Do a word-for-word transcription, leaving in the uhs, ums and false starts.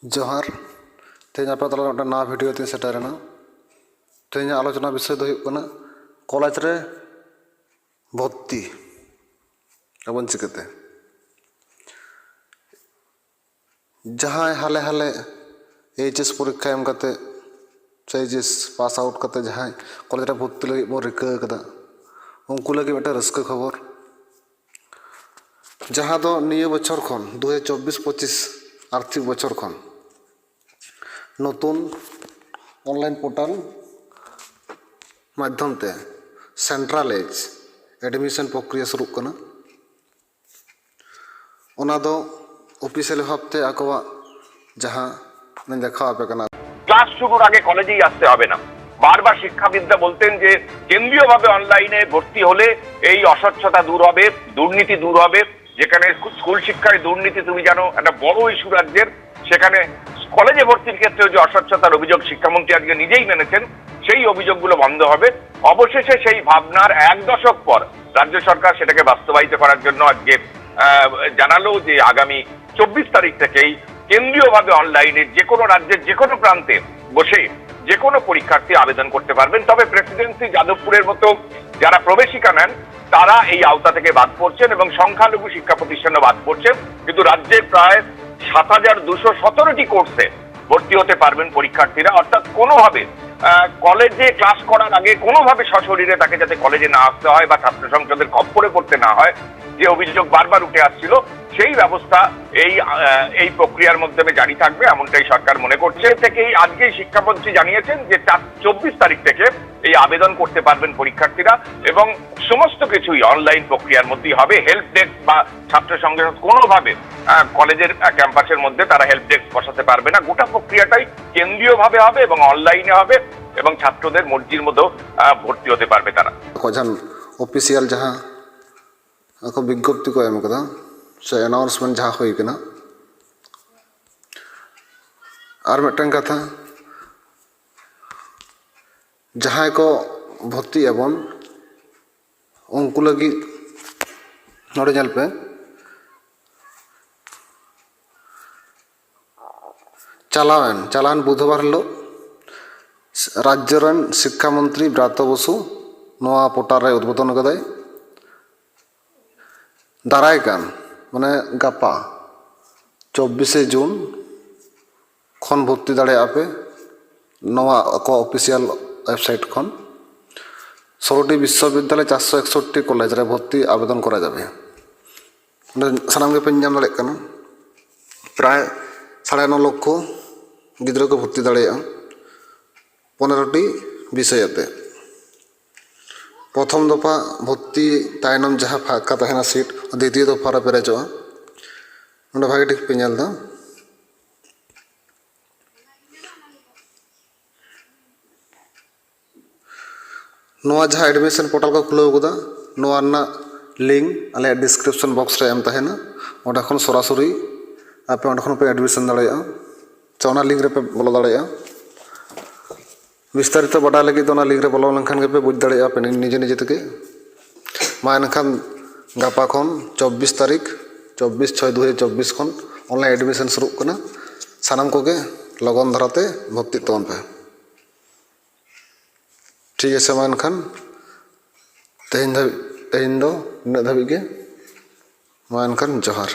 ᱡᱚᱦᱟᱨ᱾ ᱛᱮᱦᱮᱧ ᱟᱯᱮ ᱛᱟᱞᱟᱨᱮ ᱢᱤᱫᱴᱟᱝ ᱱᱟᱣᱟ ᱵᱷᱤᱰᱤᱭᱳ ᱛᱮᱧ ᱥᱮᱴᱮᱨᱮᱱᱟ᱾ ᱛᱮᱦᱮᱧᱟᱜ ᱟᱞᱳᱪᱚᱱᱟ ᱵᱤᱥᱚᱭ ᱫᱚ ᱦᱩᱭᱩᱜ ᱠᱟᱱᱟ ᱠᱚᱞᱮᱡᱽ ᱨᱮ ᱵᱷᱚᱨᱛᱤ ᱟᱵᱚᱱ ᱪᱤᱠᱟᱹᱛᱮ᱾ ᱡᱟᱦᱟᱸᱭ ᱦᱟᱞᱮ ᱦᱟᱞᱮ ᱮᱭᱤᱪ ᱮᱥ ᱯᱚᱨᱤᱠᱠᱷᱟ ᱮᱢ ᱠᱟᱛᱮ ᱥᱮ ᱮᱭᱤᱪ ᱮᱥ ᱯᱟᱥ ᱟᱣᱩᱴ ᱠᱟᱛᱮ ᱡᱟᱦᱟᱸᱭ ᱠᱚᱞᱮᱡᱽ ᱨᱮ ᱵᱷᱚᱨᱛᱤ ᱞᱟᱹᱜᱤᱫ ᱵᱚᱱ ᱨᱤᱠᱟᱹ ᱟᱠᱟᱫᱟ, ᱩᱱᱠᱩ ᱞᱟᱹᱜᱤᱫ ᱢᱤᱫᱴᱟᱝ ᱨᱟᱹᱥᱠᱟᱹ ᱠᱷᱚᱵᱚᱨ᱾ ᱡᱟᱦᱟᱸ ᱫᱚ ᱱᱤᱭᱟᱹ ᱵᱚᱪᱷᱚᱨ ᱠᱷᱚᱱ, ᱫᱩ ᱦᱟᱡᱟᱨ ᱪᱚᱵᱵᱤᱥ ᱯᱚᱸᱪᱤᱥ ᱟᱨᱛᱷᱤᱠ ᱵᱚᱪᱷᱚᱨ ᱠᱷᱚᱱ ᱱᱚᱛᱩᱱ ᱚᱱᱞᱟᱭᱤᱱ ᱯᱳᱨᱴᱟᱞ ᱢᱟᱫᱽᱫᱷᱚᱢ ᱛᱮ ᱥᱮᱱᱴᱨᱟᱞᱟᱭᱤᱡᱽ ᱮᱰᱢᱤᱥᱚᱱ ᱯᱨᱚᱠᱨᱤᱭᱟ ᱥᱩᱨᱩᱜ ᱠᱟᱱᱟ᱾ ᱚᱱᱟ ᱫᱚ ᱚᱯᱷᱤᱥᱤᱭᱟᱞ ᱵᱷᱟᱵᱽᱛᱮ ᱟᱠᱚᱣᱟᱜ ᱡᱟᱦᱟᱸ ᱞᱤᱧ ᱫᱮᱠᱷᱟᱣ ᱟᱯᱮ ᱠᱟᱱᱟ᱾ ক্লাস শুরুর আগে কলেজেই আসতে হবে না। বারবার শিক্ষাবিদরা বলতেন যে কেন্দ্রীয়ভাবে অনলাইনে ভর্তি হলে এই অস্বচ্ছতা দূর হবে, দুর্নীতি দূর হবে। যেখানে স্কু- স্কুল শিক্ষায় দুর্নীতি তুমি জানো একটা বড় ইস্যু রাজ্যের, সেখানে কলেজে ভর্তির ক্ষেত্রেও যে অস্বচ্ছতার অভিযোগ শিক্ষামন্ত্রী আজকে নিজেই মেনেছেন, সেই অভিযোগগুলো বন্ধ হবে। অবশেষে সেই ভাবনার এক দশক পর রাজ্য সরকার সেটাকে বাস্তবায়িত করার জন্য আজকে আহ, জানালো যে আগামী চব্বিশ তারিখ থেকেই কেন্দ্রীয়ভাবে অনলাইনে যে কোনো রাজ্যের যে কোনো প্রান্তে বসে যে কোনো পরীক্ষার্থী আবেদন করতে পারবেন। তবে প্রেসিডেন্সি, যাদবপুরের মতো যারা প্রবেশিকা নেন, তারা এই আওতা থেকে বাদ পড়ছেন এবং সংখ্যালঘু শিক্ষা প্রতিষ্ঠানও বাদ পড়ছেন। কিন্তু রাজ্যের প্রায় সাত হাজার দুশো সতেরোটি কোর্সে ভর্তি হতে পারবেন পরীক্ষার্থীরা। অর্থাৎ কোনোভাবে আহ, কলেজে ক্লাস করার আগে কোনোভাবে সশরীরে তাকে যাতে কলেজে না আসতে হয় বা ছাত্র সংসদের খপ্পরে পড়তে না হয়, যে অভিযোগ বারবার উঠে আসছিল, সেই ব্যবস্থা এই আহ, এই প্রক্রিয়ার মাধ্যমে জারি থাকবে, এমনটাই সরকার মনে করছে। থেকেই আজকেই শিক্ষামন্ত্রী জানিয়েছেন যে চার- চব্বিশ তারিখ থেকে এই আবেদন করতে পারবেন পরীক্ষার্থীরা এবং সমস্ত কিছুই অনলাইন প্রক্রিয়ার মধ্যেই হবে। হেল্প ডেস্ক বা ছাত্র সংসদ কোনোভাবে আহ, কলেজের আহ, ক্যাম্পাসের মধ্যে তারা হেল্প ডেস্ক বসাতে পারবে না। গোটা প্রক্রিয়াটাই কেন্দ্রীয়ভাবে হবে এবং অনলাইনে হবে এবং ছাত্রদের মর্জির মতো আহ, ভর্তি হতে পারবে তারা। ᱠᱚ ᱡᱟᱦᱟᱸ ᱚᱯᱷᱤᱥᱤᱭᱟᱞ ᱡᱟᱦᱟᱸ ᱟᱠᱚ ᱵᱤᱜᱽᱜᱚᱯᱛᱤ ᱠᱚ ᱮᱢ ᱠᱟᱫᱟ ᱥᱮ ᱟᱱᱟᱣᱩᱱᱥᱢᱮᱱᱴ ᱡᱟᱦᱟᱸ ᱦᱩᱭ ᱠᱟᱱᱟ᱾ ᱟᱨ ᱢᱤᱫᱴᱟᱝ ᱠᱟᱛᱷᱟ, ᱡᱟᱦᱟᱸᱭ ᱠᱚ ᱵᱷᱚᱨᱛᱤᱜ ᱟᱵᱚᱱ ᱩᱱᱠᱩ ᱞᱟᱹᱜᱤᱫ ᱱᱚᱰᱮ ᱧᱮᱞ ᱯᱮ, ᱪᱟᱞᱟᱣᱮᱱ ᱪᱟᱞᱟᱣᱮᱱ ᱵᱩᱫᱷᱵᱟᱨ ᱦᱤᱞᱳᱜ ᱨᱟᱡᱽᱡᱚ ᱨᱮᱱ ᱥᱤᱠᱠᱷᱟ ᱢᱚᱱᱛᱨᱤ ᱵᱨᱟᱛᱚ ᱵᱚᱥᱩ ᱱᱚᱣᱟ ᱯᱳᱨᱴᱟᱞ ᱨᱮ ᱩᱫᱵᱳᱫᱚᱱ ᱠᱟᱫᱟᱭ᱾ ᱫᱟᱨᱟᱭ ᱠᱟᱱ, ᱢᱟᱱᱮ ᱜᱟᱯᱟ, ᱪᱚᱵᱵᱤᱥᱮ ᱡᱩᱱ ᱠᱷᱚᱱ ᱵᱷᱚᱨᱛᱤ ᱫᱟᱲᱮᱭᱟᱜᱼᱟ ᱯᱮ ᱱᱚᱣᱟ ᱟᱠᱚᱣᱟᱜ ᱚᱯᱷᱤᱥᱤᱭᱟᱞ ᱣᱮᱵᱥᱟᱭᱤᱴ ᱠᱷᱚᱱ᱾ ᱥᱳᱞᱳᱴᱤ ᱵᱤᱥᱥᱚᱵᱤᱫᱽᱫᱟᱞᱚᱭ, ᱪᱟᱨᱥᱚ ᱮᱠᱥᱚᱴᱴᱤ ᱠᱚᱞᱮᱡᱽ ᱨᱮ ᱵᱷᱚᱨᱛᱤ ᱟᱵᱮᱫᱚᱱ ᱠᱚᱨᱟ ᱡᱟᱵᱮ᱾ ᱚᱸᱰᱮ ᱥᱟᱱᱟᱢ ᱜᱮᱯᱮ ᱧᱟᱢ ᱫᱟᱲᱮᱭᱟᱜ ᱠᱟᱱᱟ᱾ ᱯᱨᱟᱭ ᱥᱟᱲᱮ ᱱᱚ ᱞᱚᱠᱠᱷᱚ ᱜᱤᱫᱽᱨᱟᱹ ᱠᱚ ᱵᱷᱚᱨᱛᱤ ᱫᱟᱲᱮᱭᱟᱜᱼᱟ ᱯᱚᱱᱮᱨᱚᱴᱤ ᱵᱤᱥᱚᱭ ᱟᱛᱮ᱾ ᱯᱨᱚᱛᱷᱚᱢ ᱫᱚᱯᱷᱟ ᱵᱷᱚᱨᱛᱤ ᱛᱟᱭᱱᱚᱢ ᱡᱟᱦᱟᱸ ᱯᱷᱟᱸᱠᱟ ᱛᱟᱦᱮᱱᱟ ᱥᱤᱴ, ᱫᱤᱛᱤᱭᱚ ᱫᱚᱯᱷᱟ ᱨᱮ ᱯᱮᱨᱮᱡᱚᱜᱼᱟ᱾ ᱱᱚᱰᱮ ᱵᱷᱟᱜᱮ ᱴᱷᱤᱠ ᱯᱮ ᱧᱮᱞ ᱮᱫᱟ᱾ ᱱᱚᱣᱟ ᱡᱟᱦᱟᱸ ᱮᱰᱢᱤᱥᱚᱱ ᱯᱳᱨᱴᱟᱞ ᱠᱚ ᱠᱷᱩᱞᱟᱹᱣ ᱠᱟᱫᱟ, ᱱᱚᱣᱟ ᱨᱮᱱᱟᱜ ᱞᱤᱝᱠ ᱟᱞᱮᱭᱟᱜ ᱰᱤᱥᱠᱨᱤᱯᱥᱚᱱ ᱵᱚᱠᱥ ᱨᱮ ᱮᱢ ᱛᱟᱦᱮᱱᱟ᱾ ᱚᱸᱰᱮ ᱠᱷᱚᱱ ᱥᱚᱨᱟᱥᱚᱨᱤ ᱟᱯᱮ ᱚᱸᱰᱮ ᱠᱷᱚᱱ ᱯᱮ ᱮᱰᱢᱤᱥᱚᱱ ᱫᱟᱲᱮᱭᱟᱜᱼᱟ᱾ ᱥᱮ ᱚᱱᱟ ᱞᱤᱝᱠ ᱨᱮᱯᱮ ᱵᱚᱞᱚ ᱫᱟᱲᱮᱭᱟᱜᱼᱟ᱾ ᱵᱤᱥᱛᱟᱨᱤᱛᱚ ᱵᱟᱰᱟᱭ ᱞᱟᱹᱜᱤᱫ ᱫᱚ ᱚᱱᱟ ᱞᱤᱝᱠ ᱨᱮ ᱵᱚᱞᱚ ᱞᱮᱱᱠᱷᱟᱱ ᱜᱮᱯᱮ ᱵᱩᱡᱽ ᱫᱟᱲᱮᱭᱟᱜᱼᱟ ᱟᱯᱮ ᱱᱤᱡᱮ ᱱᱤᱡᱮ ᱛᱮᱜᱮ᱾ ᱢᱟ ᱮᱱᱠᱷᱟᱱ ᱜᱟᱯᱟ ᱠᱷᱚᱱ ᱪᱚᱵᱵᱤᱥ ᱛᱟᱹᱨᱤᱠᱷ, ᱪᱚᱵᱵᱤᱥ ᱪᱷᱚᱭ ᱫᱩ ᱦᱟᱡᱟᱨ ᱪᱚᱵᱵᱤᱥ ᱠᱷᱚᱱ ᱚᱱᱞᱟᱭᱤᱱ ᱮᱰᱢᱤᱥᱚᱱ ᱥᱩᱨᱩᱜ ᱠᱟᱱᱟ᱾ ᱥᱟᱱᱟᱢ ᱠᱚᱜᱮ ᱞᱚᱜᱚᱱ ᱫᱷᱟᱨᱟᱛᱮ ᱵᱷᱚᱨᱛᱤᱜ ᱛᱟᱵᱚᱱ ᱯᱮ᱾ ᱴᱷᱤᱠ ᱟᱪᱷᱮ, ᱢᱟ ᱮᱱᱠᱷᱟᱱ ᱛᱮᱦᱮᱧ ᱫᱷᱟᱹᱵᱤᱡ, ᱛᱮᱦᱮᱧ ᱫᱚ ᱱᱤᱱᱟᱹᱜ ᱫᱷᱟᱹᱵᱤᱡ ᱜᱮ᱾ ᱢᱟ ᱮᱱᱠᱷᱟᱱ ᱡᱚᱦᱟᱨ᱾